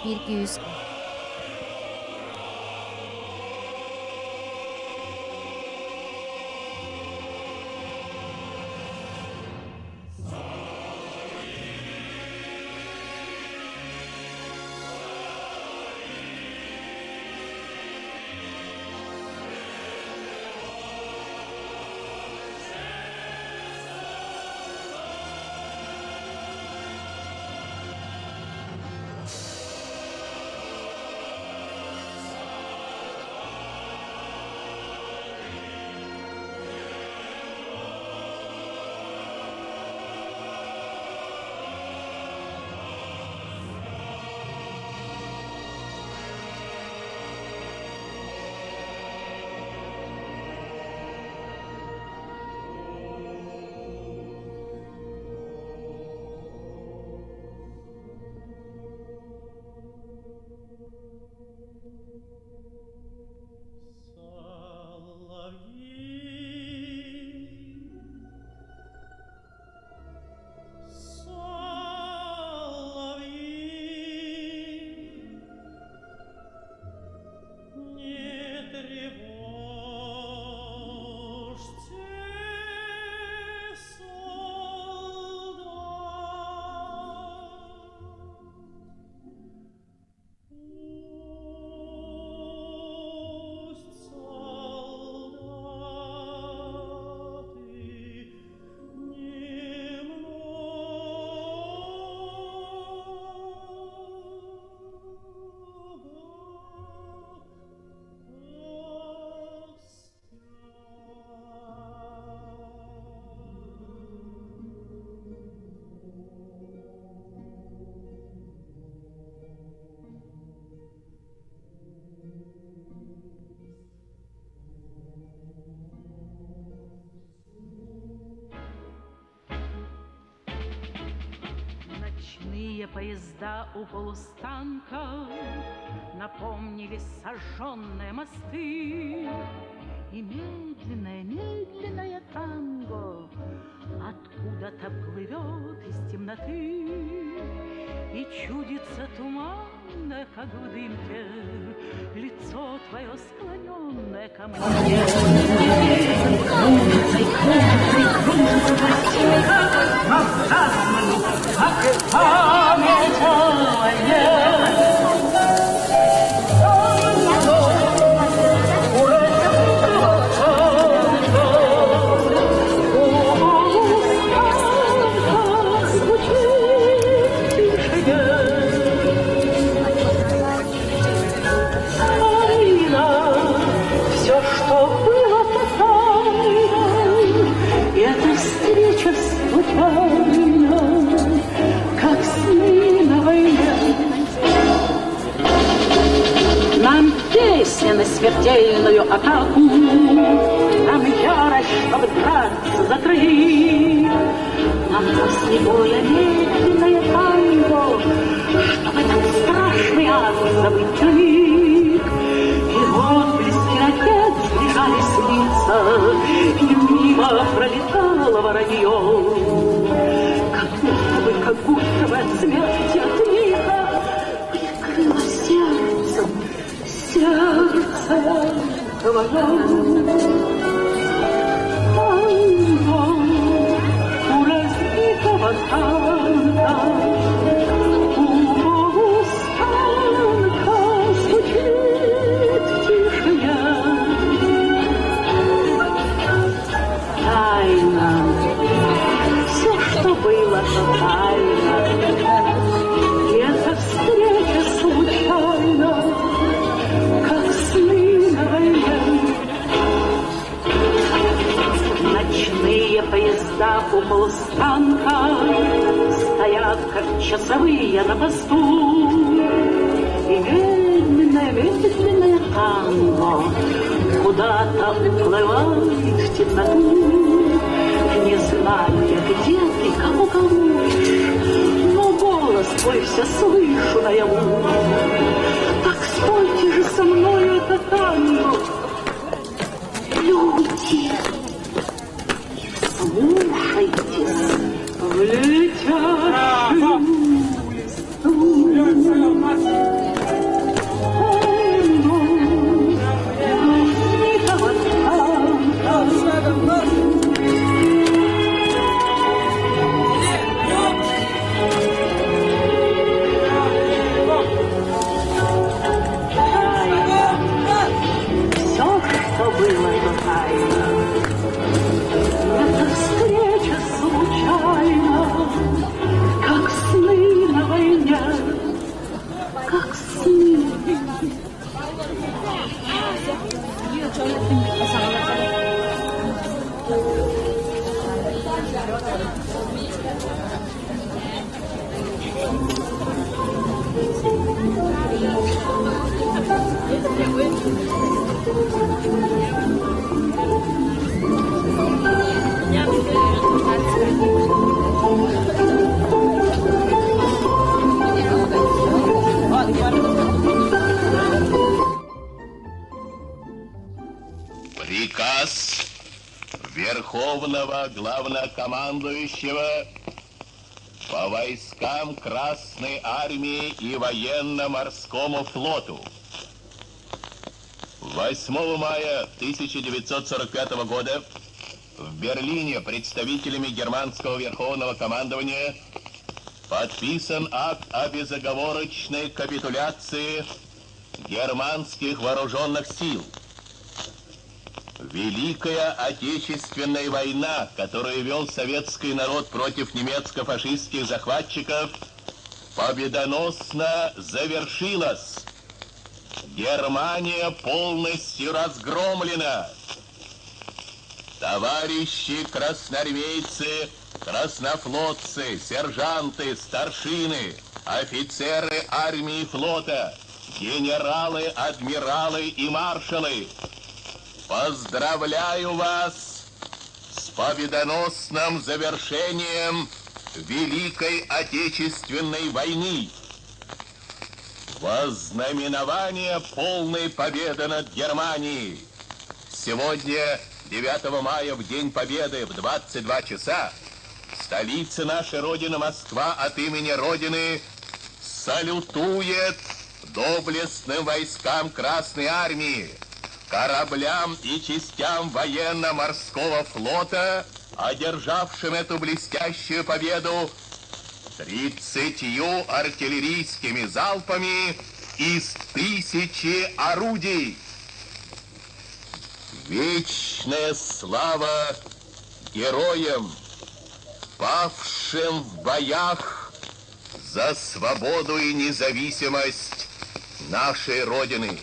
Биир күүс Ночные поезда у полустанка Напомнили сожженные мосты. И медленное, медленное танго Откуда-то плывет из темноты И чудится туманно, как в дымке, Лицо твое склоненное ко мне. Как память о войне. Все, что было, то тайна, эта встреча случайна, как сны на войне. Нам песня на смертельную атаку, Нам ярость, чтобы драться за троих. Нам после боя медленное танго, Чтобы этот страшный ад забыть на миг. И отблески ракет сближались лица, И мимо пролетало воронье. Как будто бы, как будто бы от смерти, от лиха Прикрыло сердце, сердце твое. Танго у разбитого танка, у полустанка звучит в тишине. Тайна, все, что было, то тайна. И эта встреча случайна, как сны на войне. Ночные поезда у полустанка Стоят, как часовые на посту. И медленное, медленное танго Куда-то уплывает в темноту. Не знаю я, где ты, кого колуешь, Но голос твой все слышу наяву. Так спойте же со мною это танго, люди, вслушайтесь в летящую листву. Верховного Главнокомандующего по войскам Красной Армии и Военно-Морскому флоту. 8 мая 1945 года в Берлине представителями германского верховного командования подписан акт о безоговорочной капитуляции германских вооруженных сил. Великая Отечественная война, которую вел советский народ против немецко-фашистских захватчиков, победоносно завершилась. Германия полностью разгромлена. Товарищи красноармейцы, краснофлотцы, сержанты, старшины, офицеры армии и флота, генералы, адмиралы и маршалы, поздравляю вас с победоносным завершением Великой Отечественной войны. Во знаменование полной победы над Германией. Сегодня, 9 мая, в День Победы, в 22 часа, столица нашей Родины Москва от имени Родины салютует доблестным войскам Красной Армии, кораблям и частям военно-морского флота, одержавшим эту блестящую победу 30 артиллерийскими залпами из 1000 орудий. Вечная слава героям, павшим в боях за свободу и независимость нашей Родины.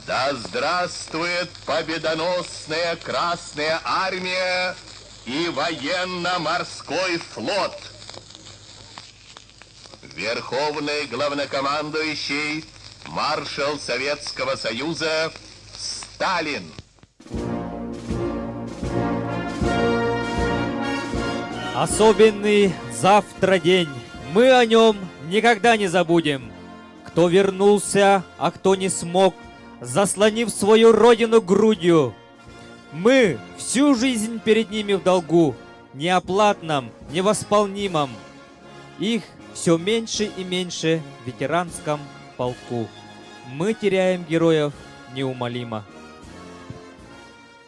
Да здравствует победоносная Красная Армия и военно-морской флот! Верховный главнокомандующий маршал Советского Союза Сталин. Особенный завтра день. Мы о нем никогда не забудем. Кто вернулся, а кто не смог, заслонив свою родину грудью. Мы всю жизнь перед ними в долгу, неоплатном, невосполнимом. Их все меньше и меньше в ветеранском полку. Мы теряем героев неумолимо.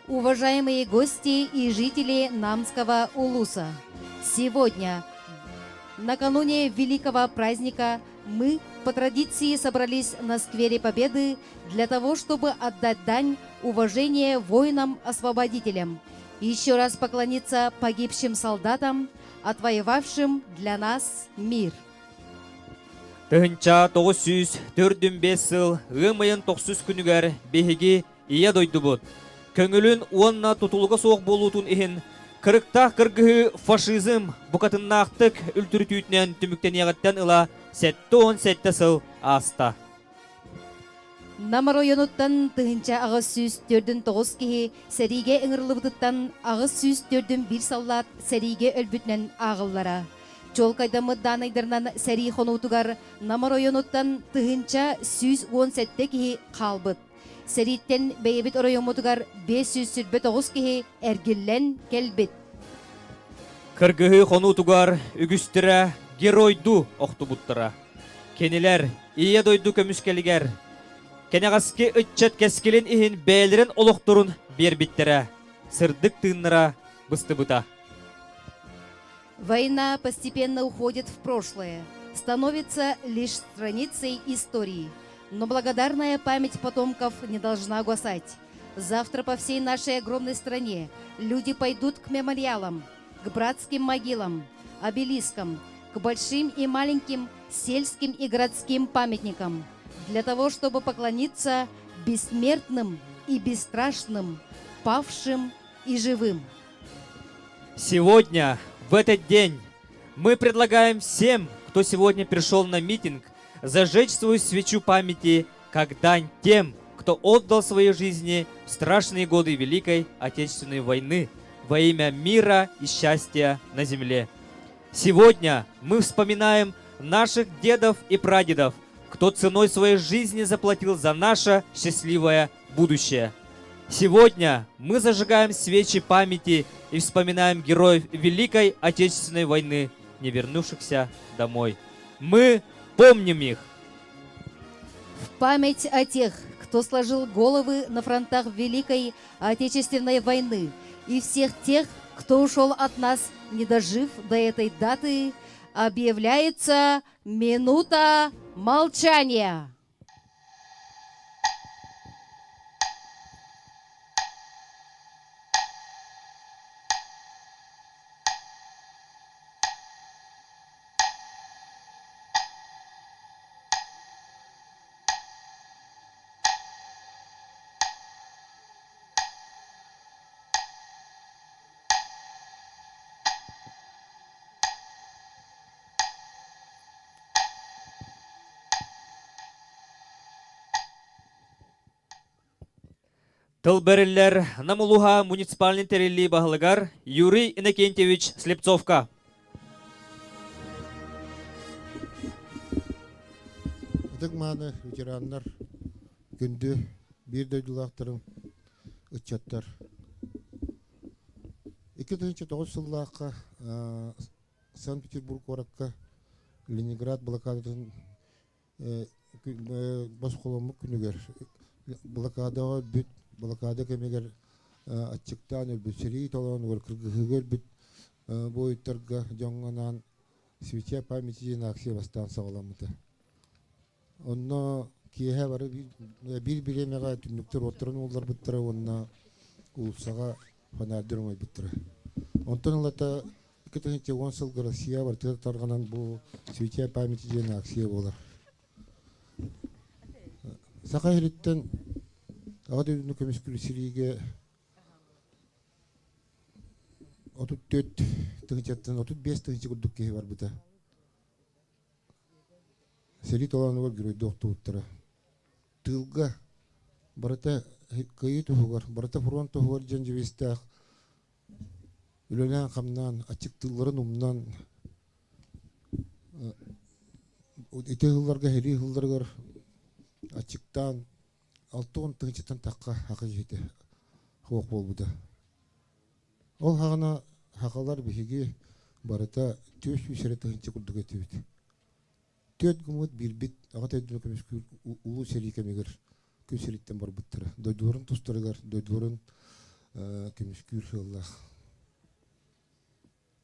Уважаемые гости и жители Намского Улуса, сегодня, накануне великого праздника, мы по традиции собрались на сквере Победы для того, чтобы отдать дань уважения воинам-освободителям, еще раз поклониться погибшим солдатам, отвоевавшим для нас мир. 1945 сыл ыам ыйын тохсус күнүгэр биһиги Ийэ дойдубут көҥүлүн уонна тутулуга суох буолуутун иһин кырыктаах кыргыһыы фашизм букатыннаахтык үлтүрүтүүтүнэн түмүктэниэҕиттэн ыла 77 сыл ааста. Нам оройуонуттан 1849 киһи сэриигэ ыҥырыллыбытыттан 841 саллаат сэриигэ өлбүтүнэн ааҕыллара. Чуолкайдаммыт даанайдарынан сэрии хонуутугар Нам оройуонуттан 1117 киһи хаалбыт. Сэрииттэн бэйэбит оройуоммутугар 529 киһи эргиллэн кэлбит. Кыргыһыы хонуутугар үгүстэрэ геройдуу охтубуттара. Кинилэр Ийэ дойду көмүскэлигэр кэнэҕэски ыччат кэскилин иһин бэйэлэрин олохторун биэрбиттэрэ, сырдык тыыннара быстыбыта. Война постепенно уходит в прошлое, становится лишь страницей истории. Но благодарная память потомков не должна угасать. Завтра по всей нашей огромной стране люди пойдут к мемориалам, к братским могилам, обелискам, к большим и маленьким сельским и городским памятникам для того, чтобы поклониться бессмертным и бесстрашным, павшим и живым. Сегодня, в этот день, мы предлагаем всем, кто сегодня пришел на митинг, зажечь свою свечу памяти, как дань тем, кто отдал свои жизни в страшные годы Великой Отечественной войны во имя мира и счастья на земле. Сегодня мы вспоминаем наших дедов и прадедов, кто ценой своей жизни заплатил за наше счастливое будущее. Сегодня мы зажигаем свечи памяти и вспоминаем героев Великой Отечественной войны, не вернувшихся домой. Мы помним их. В память о тех, кто сложил головы на фронтах Великой Отечественной войны и всех тех, кто ушел от нас, не дожив до этой даты, объявляется минута молчания. Тыл бэриллэр Нам улууһа муниципальный тэриллии баһылыгар Юрий Иннокентьевич Слепцовка. Ытык-мааны ветераннар, күндү биир дойдулаахтарым, ыччаттар. 2009 сыллаахха Санкт-Петербург куоракка Ленинград блокадатын босхоломмут күнүгэр блокадаҕа өлбүт, блокада кэмигэр аччыктаан өлбүт, сэрии толоонугар кыргыһыыга өлбүт буойуттарга дьоҥҥо анаан «Свеча памяти» диэн акция бастаан саҕаламмыта. Онно киэһэ бары биир бириэмэҕэ түннүктэр уоттарын уулларбыттара уонна уулуссаҕа фонарьдар оҥойбуттара. Онтон ылата 2010 сылга Россия барытыгар тарҕанан бу «Свеча памяти» диэн акция буолар. Саха сириттэн Аҕа дойдуну көмүскүүр сэриигэ 34 тыһыынчаттан 35 тыһыынча курдук киһи барбыта. Сэрии толоонугар геройдуу охтубуттара. Тыылга барыта кыайыы туһугар, барыта фронт туһугар дьон дьэбиэстээх үлэлээн-хамнаан, аччыктыылларын умнан ити сылларга сэрии сылларыгар аччыктаан 60 тыһыынчаттан тахха саха киһитэ суох буолбута. Ол саҕана сахалар биһиги барыта 400 эрэ тыһыынча курдук этибит. Түөрт гыммыт биирбит Аҕа дойдуну көмүскүүр улуу сэрии кэмигэр күн сириттэн барбыттара. Дойдуларын тустарыгар, дойдуларын көмүскүүр сыаллаах.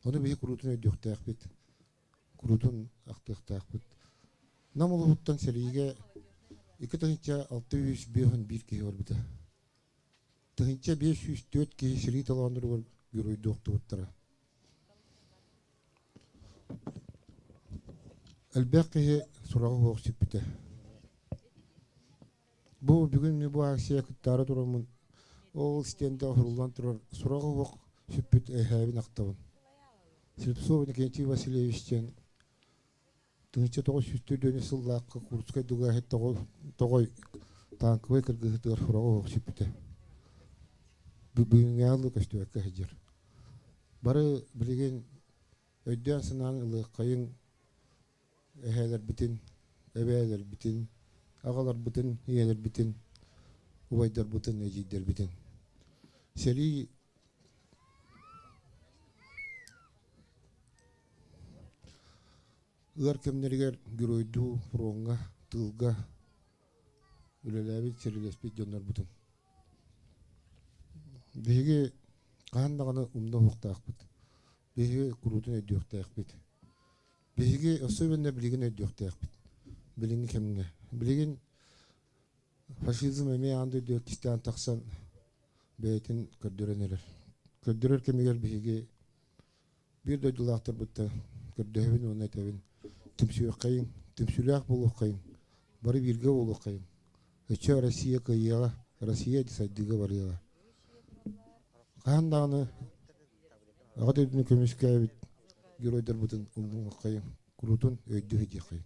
Ону биһи куруутун өйдүөхтээхпит, куруутун ахтыахтаахпыт. Нам улууһуттан сэриигэ 2651 киһи барбыта. 1504 киһи сэрии толоонноругар геройдуохтубуттара. Элбэх киһи сураҕа суох сүппүтэ. Бу бүгүн бу акция кыттаары тураммын, ол стендэ оһуруллан турар сураҕа суох сүппүт эһээбин ахтабын. Слепцов Иннокентий Васильевич диэн 1904 сыллаахха Курскай дуга тоҕой танковай кыргыһыытыгар сураҕа суох сүппүтэ. Бүгүҥҥээҕи көстүбэккэ сылдьар. Бары билигин өйдөөн-санаан ылыаххайыҥ эһээлэрбитин, эбээлэрбитин, аҕаларбытын, ийэлэрбитин, убайдарбытын, эдьиийдэрбитин. Сэрии ыар кэмнэригэр геройдуу фроҥҥа, тыылга үлэлээбит, сэриилэспит дьоннорбутун. Биһиги хаһан даҕаны умна уһуктаахпыт. Биһиги куруутун өйдүөхтээхпит. Биһиги особенно билигин өйдүөхтээхпит. Билиҥҥи кэмҥэ. Билигин фашизм эмиэ аан дойду иккистээн тахсан бэйэтин көрдөрөн эрэр. Көрдөрөр кэмигэр биһиги биир дойдулаахтарбыттан көрдөһөбүн уонна этэбин түмсүөххэйиҥ, түмсүүлээх буолуоххайыҥ, бары бииргэ буолуоххайыҥ. Өссө Россия кыайыаҕа, Россия сайдыыга барыаҕа. Хаһан даҕаны Аҕа дойдуну көмүскээбит геройдарбытын умнуоххайыҥ, куруутун өйдүү сылдьыаххайыҥ.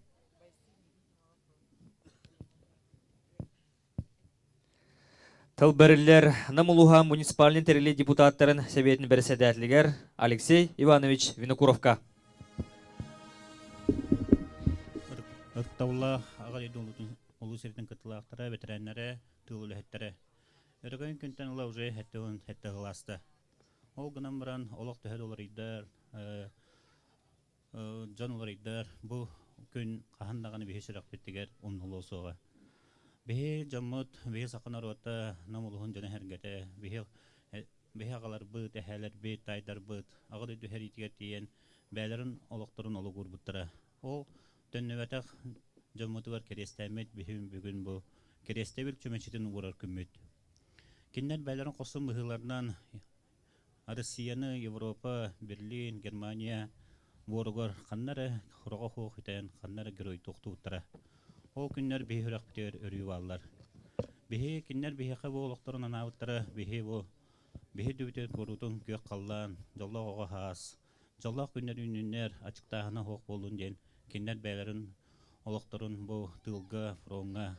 Тыл бэриллэр Нам улууһа муниципальнай тэриллии депутаттарын Сэбиэтин бэрэссэдээтэлигэр Алексей Иванович Винокуровка. Ыттабыллаах аҕа дойду улуу сирин кыттыылаахтара, бэтэрээннэрэ, тыыл үлэһиттэрэ. Өрөгөйүн күнтэн ыла уже 77 сыл ааста. Ол гынан баран олох төһө да уларыйдар, дьон уларыйдар, бу күн хаһан даҕаны биһи сүрэхпитигэр умнулуо суоҕа. Биһи дьоммут, биһи саха норуота Нам улууһун дьоно-сэргэтэ, биһи биһи аҕаларбыт, эһээлэрбит, таайдарбыт аҕа дойду сэриитигэр тиийэн бэйэлэрин олохторун олук уурбуттара. Ол төннүбэтэх дьоммутугар кэриэстээммит биһи бүгүн бу кэриэстэбил чүмэчитин уурар күммүт. Кинилэр бэйэлэрин хорсун быһыыларынан Россияны, Европа, Берлин, Германия буоругар ханна эрэ хороҕо суох үтэн, ханна эрэ герой туохтубуттара. Ол күннэр биһи сүрэхпитигэр өрүү бааллар. Биһи кинилэр биһиэхэ бу олохторун анаабыттара, биһи бу биһи дүбүтүн куруутун күөх халлаан, дьоллоох оҕо хаас, Дьоллоох күннэр үүннүннэр, аччыктааһына суох буоллун диэн кинилэр бэйэлэрин олохторун бу тыылга, фроҥҥа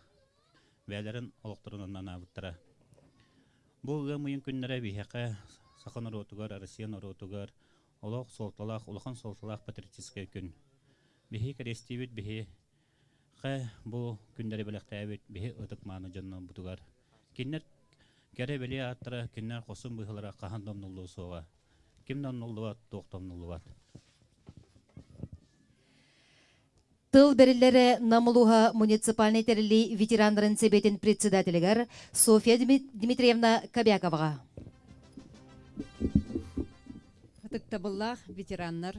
бэйэлэрин олохторун онно анаабыттара. Бу ыам ыйын күннэрэ биһиэхэ саха норуотугар, Россия норуотугар олох суолталаах, улахан суолталаах патриотическай күн. Биһи кэриэстиибит биһи хэ бу күннэри бэлэхтээбит биһи ытык-мааны дьоннорбутугар. Кинилэр кэрэ-бэлиэ ааттара, кинилэр хорсун быһыылара хаһан да умнуллуо суоҕа. Ким да умнуллубат, туох да умнуллубат. Тыл бэриллэрэ Нам улууһа муниципальнай тэриллии ветераннарын сэбиэтин председателигэр Софья Дмитриевна Кобяковаҕа. Ытыктабыллаах ветераннар,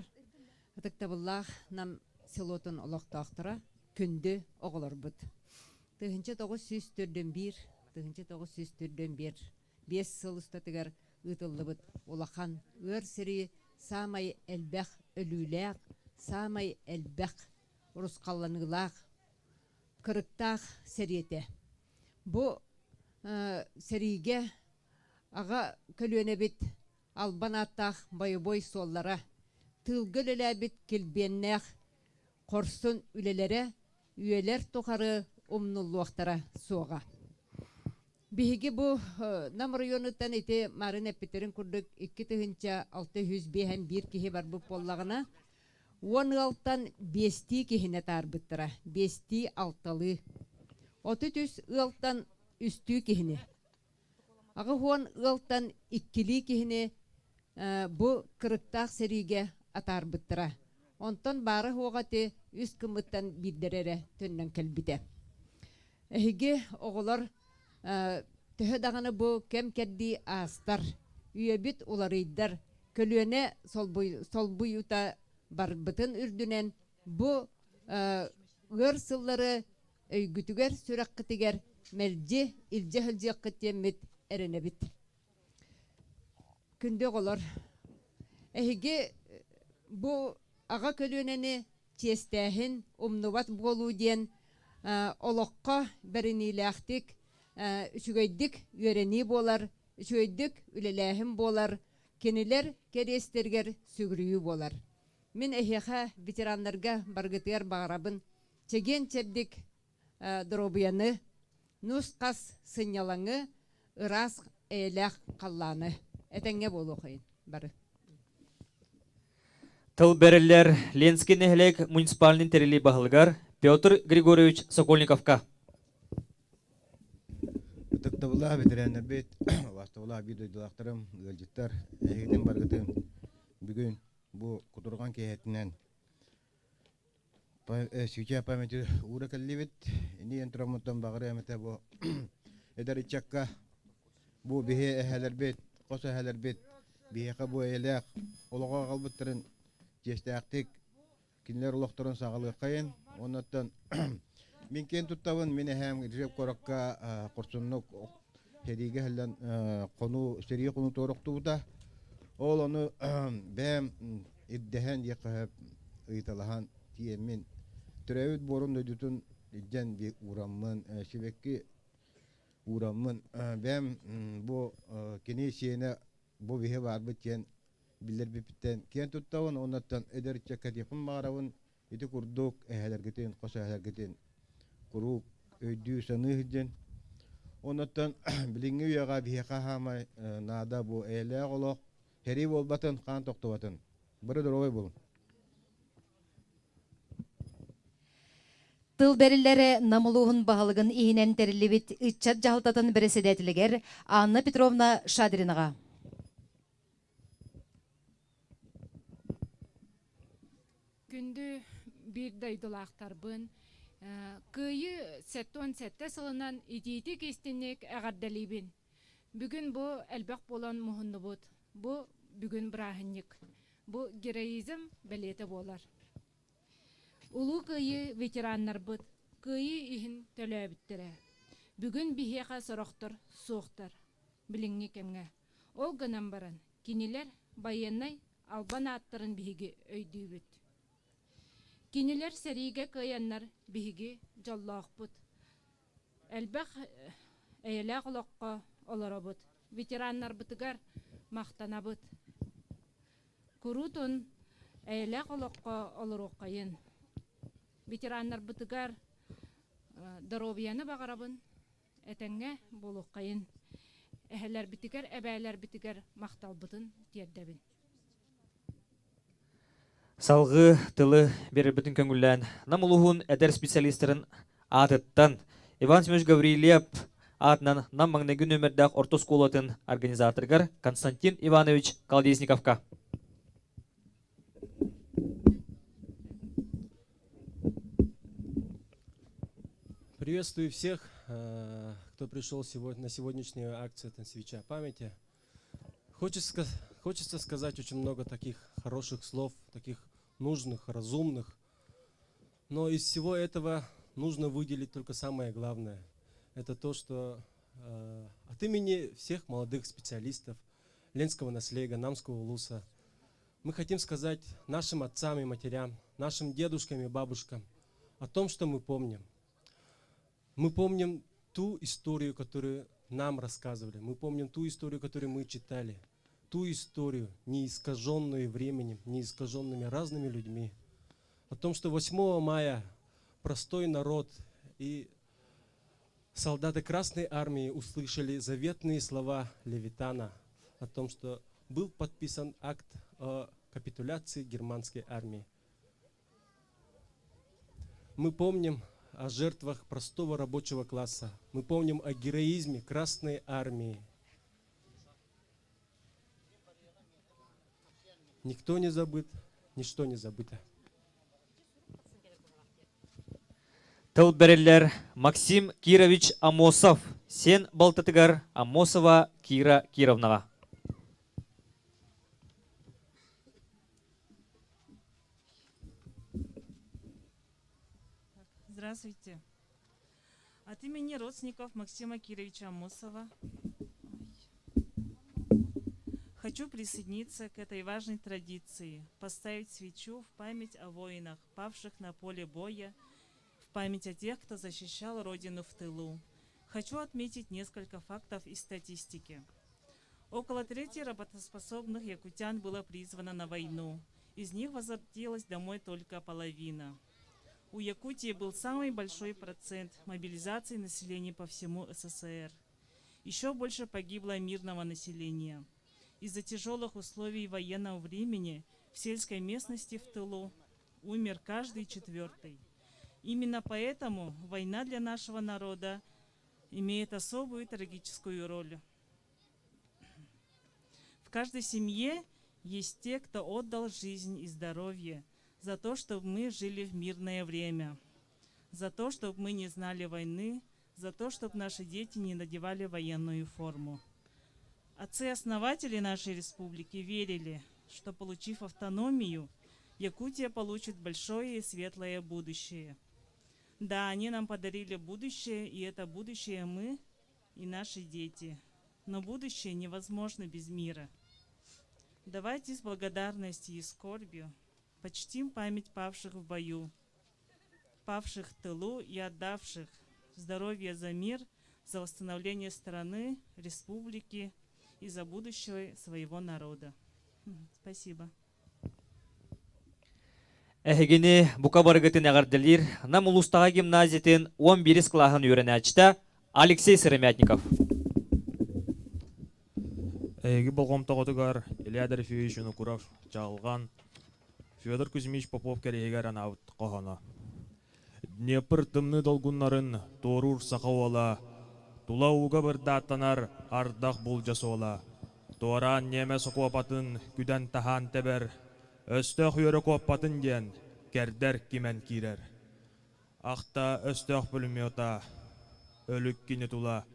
ытыктабыллаах Нам селотун олохтоохторо, күндү оҕолорбут. 1941 1941 5 сыл устатыгар ыытыллыбыт улахан ыар сэрии саамай элбэх өлүүлээх, саамай элбэх урусхалланыылаах, кырыктаах сэриэтэ. Бу сэриигэ аҕа көлүөнэбит албан ааттаах бойобуой суоллара, тыылга үлэлээбит килбиэннээх хорсун үлэлэрэ үйэлэр тухары умнуллуохтара суоҕа. Биһиги бу Нам оройуонуттан ити марын эппиттэрин курдук 2651 киһи барбыт буоллаҕына, уон ыалтан биэстии киһини атаарбыттара, биэстии алталыы. 33 ыалтан үстүү киһини. 80 ыалтан иккилии киһини бу кырыктаах сэриигэ атаарбыттара. Онтон баара-суоҕа ити үс гыммыттан биирдэрэ эрэ төннөн кэлбитэ. Эһиги, оҕолор, төһө даҕаны бу кэм-кэрдии аастар, үйэбит уларыйдар, көлүөнэ солбуйуута барбытын үрдүнэн бу ыар сыллары өйгүтүгэр-сүрэххитигэр мэлдьи илдьэ сылдьыаххыт диэммит эрэнэбит. Күндү оҕолор, эһиги бу аҕа көлүөнэни чиэстээһин, умнубат буолуу диэн олоххо бэриниилээхтик, үчүгэйдик үөрэнии буолар, үчүгэйдик үлэлээһин буолар, кинилэр кэриэстэригэр сүгүрүйүү буолар. Мин эһиэхэ ветераннарга барыгытыгар баҕарабын чэгиэн-чэбдик доруобуйаны, нус-хас сынньалаҥы, ыраас эйэлээх халлааны. Этэҥҥэ буолуохайын бары. Тыл бэриллэр Ленский нэһилиэк муниципальный тэрилии баһылыгар Петр Григорьевич Сокольниковка. Ытыктабыллаах ветераннарбыт, убаастабыллаах биир дойдулаахтарым, ыалдьыттар, эһигитин барыгытын бүгүн бу кутурҕан киэһэтинэн Свеча памяти уура кэллибит. Ини ентроммуттан баҕарыам этэ бу эдэр ыччакка бу биһи эһэлэрбит, хос эһэлэрбит биһиэхэ бу эйэлээх олоҕу аҕалбыттарын чиэстээхтик кинилэр олохторун саҕалыаххайын. Оннуттан мин киэн туттабын, мин эһээм Ржев куоракка хорсуннук сэриигэ иһиллэн хонуу сэрии хонуутугар охтубута. Ол ону бэйэм ирдэһэн диэххэ сөп ыйыталаһан тиийэммин төрөөбүт буорум дойдутун илдьэн уураммын сибэкки уураммын бэйэм бу кини сиэнэ бу биһи баарбыт диэн биллэрбиппиттэн киэн туттабын уоннаттан эдэр ыччакка этиэхпин баҕарабын ити курдук эһэлэргитин хос эһэлэргитин куруук өйдүү саныы сылдьын оннуттан билиҥҥи үйэҕэ биһиэхэ хаамай наада бу эйэлээх олох Сэрии буолбатын, хаан тохтубатын. Бары доруобай буолуҥ. Тыл бэриллэр Нам улууһун баһылыгын иһинэн тэриллибит ыччат дьаһалтатын бэрэссэдээтэлигэр Анна Петровна Шадринаҕа. Күндү биир дойдулаахтарбын, Кыайыы 77 сылынан итиитик истинник эҕэрдэлиибин. Бүгүн бу элбэх буолан муһуннубут. Бу бүгүн бырааһынньык. Бу героизм бэлиэтэ буолар. Улуу Кыайыы ветераннарбыт Кыайыы иһин төлөөбүттэрэ. Бүгүн биһиэхэ сорохтор суохтар. Билиҥҥи кэмҥэ. Ол гынан баран, кинилэр байыаннай албан ааттарын биһиги өйдүүбүт. Кинилэр сэриигэ кыайаннар биһиги дьоллоохпут. Элбэх эйэлээх олоххо олоробут. Ветераннарбытыгар махтанабыт. Куруутун эйэлээх олоххо олоруоххайын. Ветераннарбытыгар доруобуйаны баҕарабын, этэҥҥэ буолуоххайын. Эһэлэрбитигэр, эбээлэрбитигэр махталбытын тиэрдэбин. Салгыы тылы биэрэрбитин көҥүллээн, Нам улууһун эдэр специалистарын аатыттан Иван Семенович Гаврильев аатынан Нам маҥнайгы нүөмэрдээх орто оскуолатын организаторыгар Константин Иванович Колодезниковка. Приветствую всех, э, кто пришел сегодня на сегодняшнюю акцию «Свеча памяти». Хочется, хочется сказать очень много таких хороших слов, таких нужных, разумных. Но из всего этого нужно выделить только самое главное. Это то, что э, от имени всех молодых специалистов Ленского наслега, Намского улуса, мы хотим сказать нашим отцам и матерям, нашим дедушкам и бабушкам о том, что мы помним. Мы помним ту историю, которую нам рассказывали. Мы помним ту историю, которую мы читали. Ту историю, не искаженную временем, не искаженными разными людьми. О том, что 8 мая простой народ и солдаты Красной Армии услышали заветные слова Левитана о том, что был подписан акт о капитуляции германской армии. Мы помним о жертвах простого рабочего класса. Мы помним о героизме Красной Армии. Никто не забыт, ничто не забыто. Тыл бэриллэр Максим Кирович Амосов сен балтытыгар Амосова Кира Кировнаҕа. Здравствуйте. От имени родственников Максима Кировича Амосова хочу присоединиться к этой важной традиции – поставить свечу в память о воинах, павших на поле боя, в память о тех, кто защищал Родину в тылу. Хочу отметить несколько фактов из статистики. Около трети работоспособных якутян было призвано на войну. Из них возвратилась домой только половина. У Якутии был самый большой процент мобилизации населения по всему СССР. Еще больше погибло мирного населения. Из-за тяжелых условий военного времени в сельской местности в тылу умер каждый четвертый. Именно поэтому война для нашего народа имеет особую трагическую роль. В каждой семье есть те, кто отдал жизнь и здоровье за то, чтобы мы жили в мирное время, за то, чтобы мы не знали войны, за то, чтобы наши дети не надевали военную форму. Отцы-основатели нашей республики верили, что, получив автономию, Якутия получит большое и светлое будущее. Да, они нам подарили будущее, и это будущее мы и наши дети. Но будущее невозможно без мира. Давайте с благодарностью и скорбью почтим память павших в бою, павших в тылу и отдавших здоровье за мир, за восстановление страны, республики и за будущее своего народа. Спасибо. Эһигини бука барыгытын эҕэрдэлиир Нам улуустааҕы гимназиятын 11 кылааһын үөрэнээччитэ Алексей Сыромятников. Эһиги болҕомтоҕутугар Илья Дорофеевич Винокуров Чаҕылҕан, Федор Кузьмич Попов кэриэһигэр анаабыт хоһооно. Днепр тымныы долгуннарын туоруур саха уола, тула ууга бырдааттанар ардах булдьа суола. Туораан ньиэмэс окуопатын күдэн-таһаан тэбэр, өстөөх үөрэ куоппатын диэн кэрдэр кимэн киирэр. Ахта өстөөх пулемета, өлүк кини тула.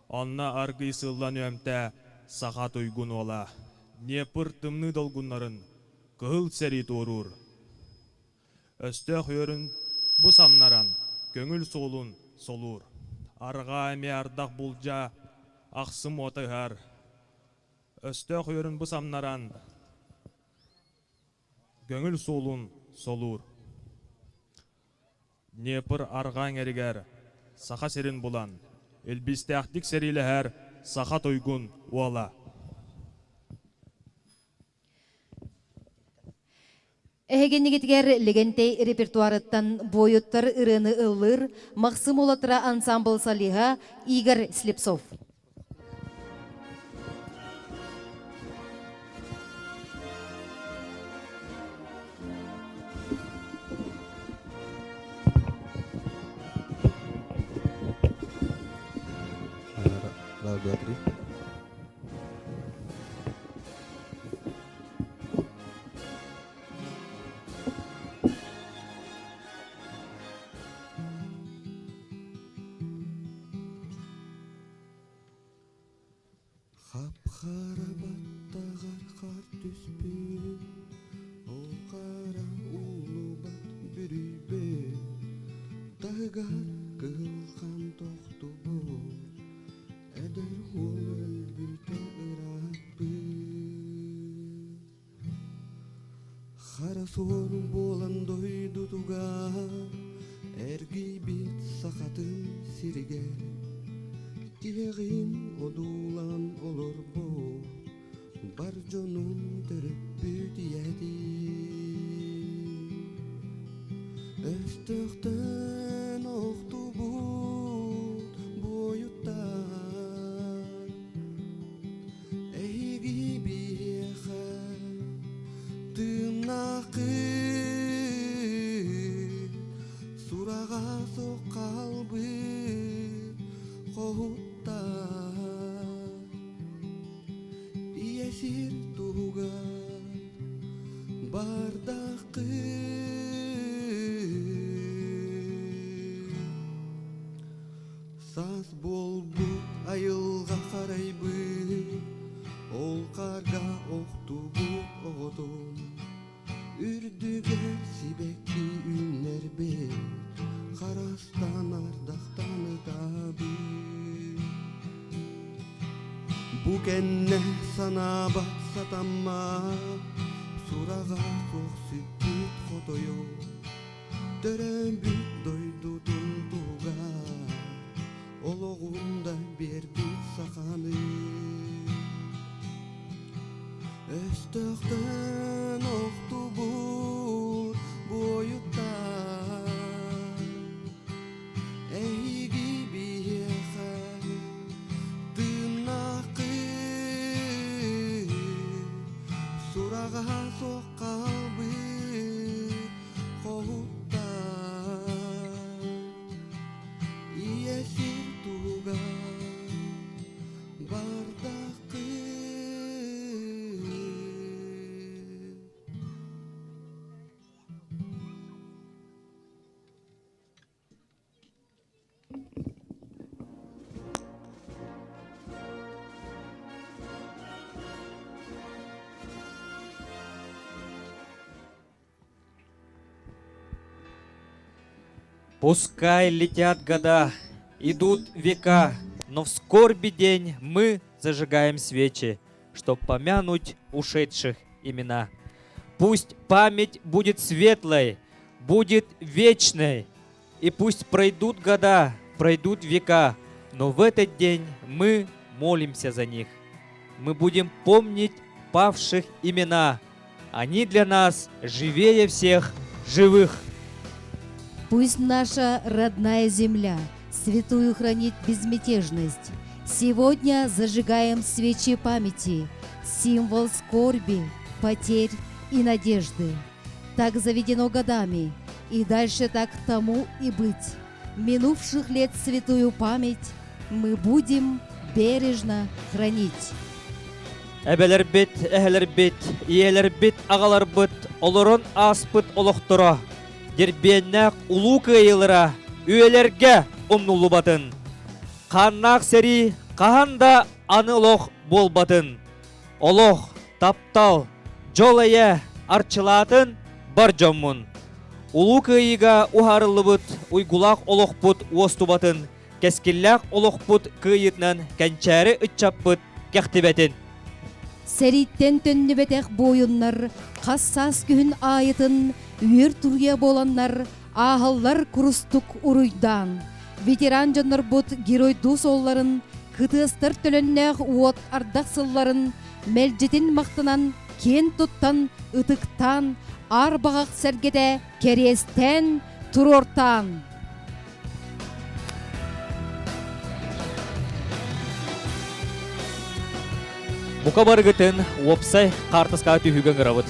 Онно аргый сыллан үөмтэ саха туйгун уола. Днепр тымныы долгуннарын кыһыл сэрии туоруур. Өстөөх үөрүн бу самнаран, көҥүл суолун солуур. Арҕаа эмиэ ардах булдьа, ахсым уота ыһар. Өстөөх үөрүн бу самнаран, көҥүл суолун солуур. Днепр арҕаа эҥэригэр Саха сирин булан, илбистээхтик сэриилэһэр саха туйгун уола. Эһигиннигитигэр Лэгэнтэй репертуарыттан буойуттар ырыаны ыллыыр Махсым Улатра ансамбл солиһа Игорь Слепцов. Раз, два, три. Хап-хара баттаҕар хаар түспүт, ол хара уулубат бүрүйбүт, таһыгар кыһыл хан тохтубут, Эдэр уол өлбүтэ ырааппыт Хара суор буолан дойдутугар Эргийбит сахатын сиригэр Тиһэҕин одуулаан олорбут Бар дьонун төрөппүт ийэтин Өстөөхтөн охтубут буойуттар Эһиги биһиэхэ тыыннааххыт Сураҕа суох хаалбыт хоһуттар Ийэ сир туһугар бардаххын Саас буолбут айылҕа харайбыт, ол хаарга охтубут оҕотун Үрдүгэр сибэкки үүннэрбит, харастан ардахтан ытаабыт. Бу кэннэ санаабат сатаммат, сураҕа суох сүппүт хотойу, төрөөбүт дойдутун туһугар олоҕун да биэрбит саханы. Өстөөхтөн охтубут буойуттар Эһиги биһиэхэ тыыннааххыт Сураҕа суох хаалбыт хоһуттар Ийэ сир туһугар Пускай летят года, идут века, но в скорби день мы зажигаем свечи, чтоб помянуть ушедших имена. Пусть память будет светлой, будет вечной, и пусть пройдут года, пройдут века, но в этот день мы молимся за них. Мы будем помнить павших имена. Они для нас живее всех живых. Пусть наша родная земля святую хранит безмятежность. Сегодня зажигаем свечи памяти, символ скорби, потерь и надежды. Так заведено годами. И дальше так тому и быть. Минувших лет святую память мы будем бережно хранить. Эбэлэрбит, эһэлэрбит, ийэлэрбит, аҕаларбыт олорон ааспыт олохторо, дирбиэннээх улуу кыайыылара үйэлэргэ умнуллубатын. Хааннаах сэрии хаһан да аны олох буолбатын. Олох, таптал, дьол-эйэ арчылаатын бар дьоммун. Улуу Кыайыыга уһаарыллыбыт уйгулаах олохпут уостубатын, кэскиллээх олохпут кыайыытынан кэнчээри ыччаппыт кэхтибэтин. Сэрииттэн төннүбэтэх буойуннар хас саас күһүн аайытын үөр туруйа буоланнар ааһаллар курустук уруйдаан. Ветеран дьоннорбут геройдуу суолларын, кытыастар төлөннөөх уот ардах сылларын мэлдьитин махтанан, киэн туттан, ытыктаан, аар баҕах сэргэтэ кэриэстээн, туруортаан. Бука барыгытын уопсай хаартыскаҕа түһүүгэ ыҥырабыт.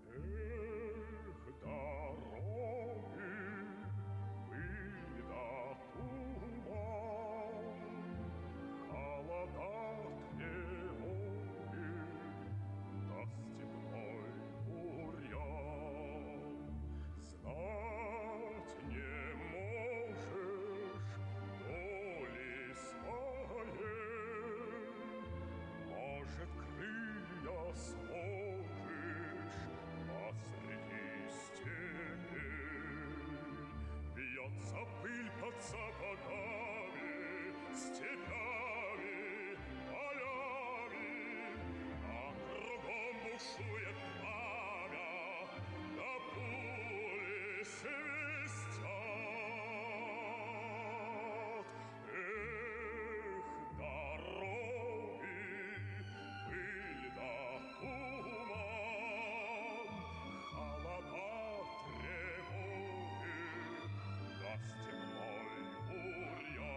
Эх, дороги, пыль да туман, Холода, тревоги, да степной бурьян. Знать не можешь доли своей, Может, крылья сложишь посреди степей. Бьется пыль под сапогами, степями, полями, А кругом бушует пламя, да пули свистят. Эх, дороги, пыль да туман, Холода, тревоги, да степной бурьян.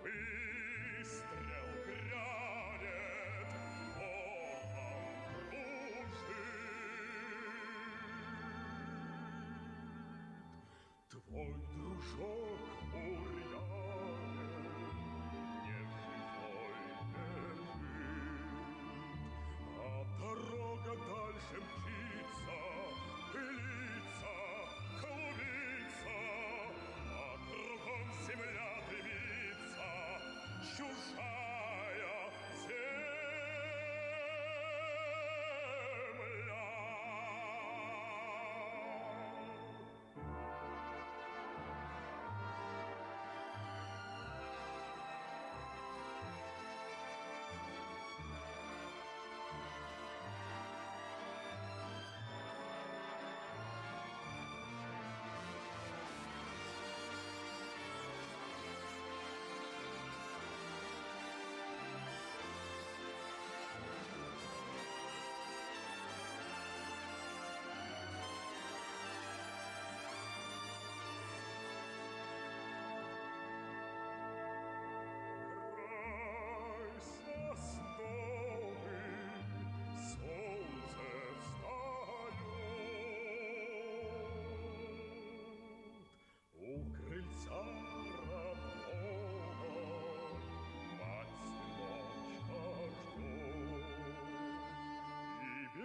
Выстрел грянет, город кружит. Твой дружок бурьяне не живой лежит, А дорога дальше мчится, пылится, клубится, А кругом земля дымится, чужая земля.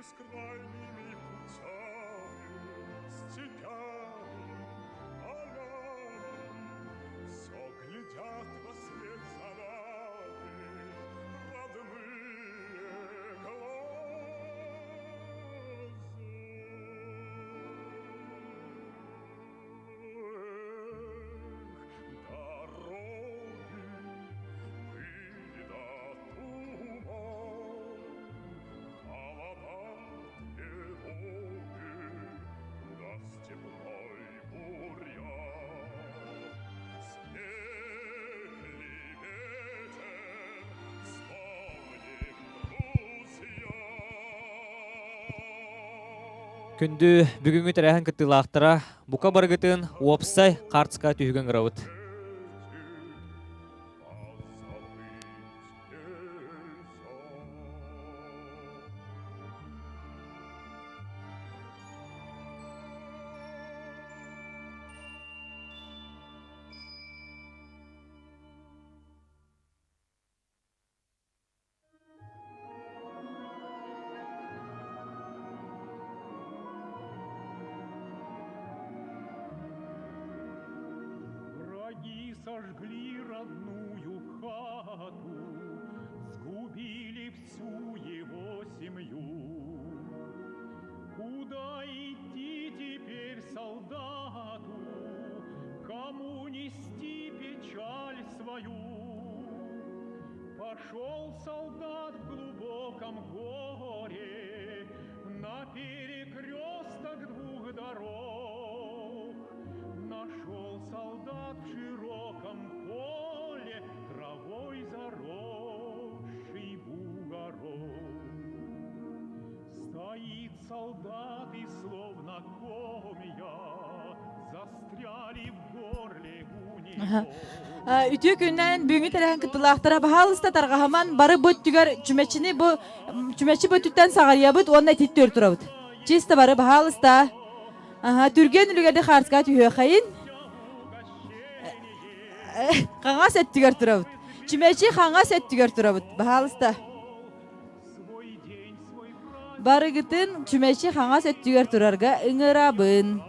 Бескрайними путями, степями, полями. Все глядят во след за нами родные глаза. Эх, дороги, пыль да туман, холода, тревоги, да степной бурьян. Снег ли ветер, вспомним, друзья. Күндү бүгүҥҥү тэрээһин кыттыылаахтара бука барыгытын уопсай хаартыска түһүгэн ыҥырабыт. Враги сожгли родную хату, Сгубили всю его семью. Куда идти теперь солдату, Кому нести печаль свою? Пошел солдат в глубоком горе На перекресток двух дорог. Нашел солдат в широком поле Травой заросший бугорок. Стоит солдат и словно комья Застряли в горле у него. Үтүө күннэн бүгүҥҥү тэрээһин кыттыылаахтара баһаалыста тарҕаһыман бары бу өттүгэр чүмэчини бу чүмэчи бу өттүттэн саҕарыйабыт уонна ититтүөр турабыт. Чисто бары баһаалыста. Аха, түргэн үлүгэрди хаарска түһүөххэйин. Хаҥас өттүгэр турабыт. Чүмэчи хаҥас өттүгэр турабыт. Баһаалыста. Барыгытын чүмэчи хаҥас өттүгэр турарга ыҥырабын.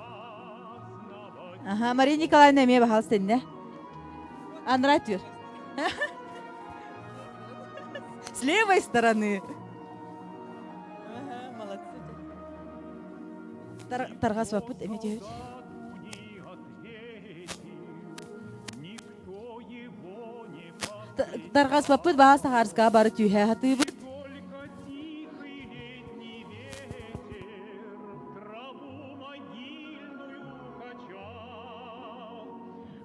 Аха, Мария Николаевна эмиэ баһаалыста иннэ. Анараа түөр. С левой стороны. Ага, молодцы. Тарҕас баппыт эмиэ түһүт. Тарҕаспаппыт баҕа Сахарскаҕа бары түһэ сатыыбыт.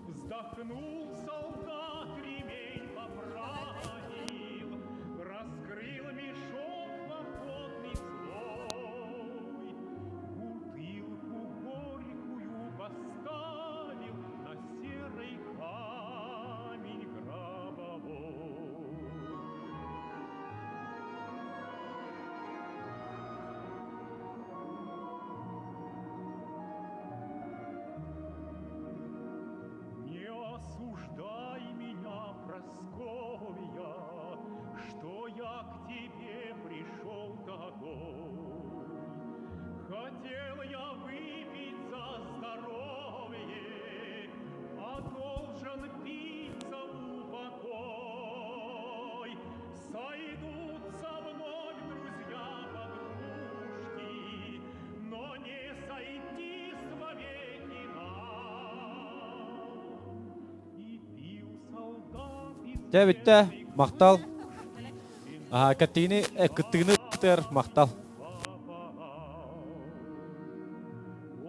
Вздохнул солдат, ремень поправил, Раскрыл мешок походный свой, Бутылку горькую поставил На серый камень гробовой. Не осуждай меня, Прасковья, Что я к тебе пришел такой. Хотел я выпить за здоровье, А должен пить за упокой. Сойдутся вновь друзья-подружки, Но не сойтись вовеки нам. И пил солдат из Дьэ бүттэ, махтал. Каттыыны, кыттыыны тыр махтал.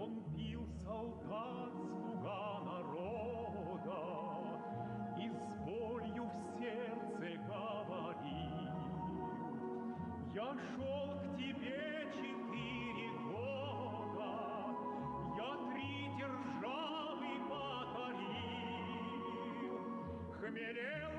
Он пил солдат, слуга народа, И с болью в сердце говорил: Я шел к тебе 4 года, Я три державы покорил. Хмелел